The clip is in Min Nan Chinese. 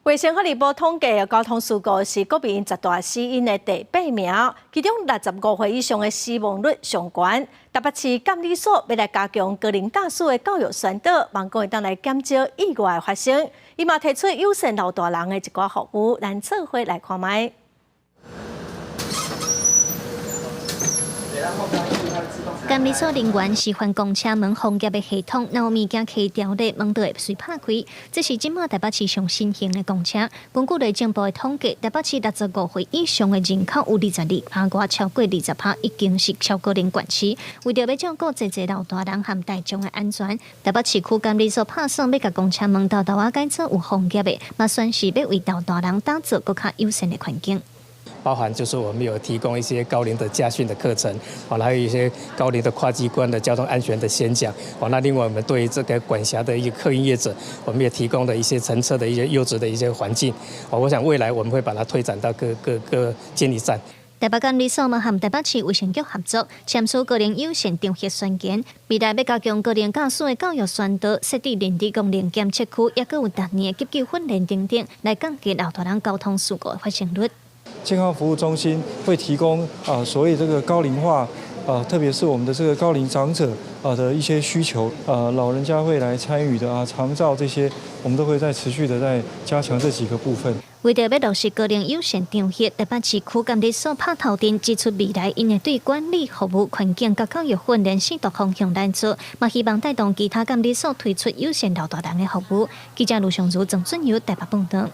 衛生福利部統計，交通事故是國民十大死因的第八名，其中65歲以上的死亡率上懸。台北市監理所欲來加強高齡駕駛的教育宣導，望講會當來減少意外的發生。伊嘛提出友善老大人的一寡服務，咱做伙來看覓。監理所人員示範公車門防夾的系統，若有物件卡牢咧，門就會隨拍開。這是這馬台北市上新型的公車。根據內政部的統計，台北市65歲以上的人口有22%外，超過20%已經是超高齡縣市。為著欲照顧濟濟老大人和大眾的安全，台北市區監理所拍算欲共公車門沓沓仔改做有防夾的，嘛宣示欲為老大人打造閣較友善的環境。包含就是我們有提供一些高齡的駕訓的課程，哦，還有一些高齡的跨機關的交通安全的宣講，哦，那另外我們對於這個管轄的一個客運業者，我們也提供了一些乘車的一些優質的一些環境，哦，我想未來我們會把它推展到各各個監理站。台北監理所嘛和台北市衛生局合作，簽署高齡友善場域宣言，未來欲加強高齡駕駛的教育宣導，設置認知功能檢測區，抑閣有逐年的急救訓練等等，來降低老大人交通事故的發生率。健康服務中心會提供啊，所謂這個高齡化啊，特別是我們的這個高齡長者啊的一些需求啊，老人家會來參與的啊，長照這些，我們都會在持續的在加強這幾個部分。為著欲落實高齡友善場域，台北市區監理所拍頭陣指出，未來𪜶會對管理服務環境佮教育訓練四大方向來做，嘛希望帶動其他監理所推出友善老大人的服務。記者盧尚如、鄭俊友台北報導。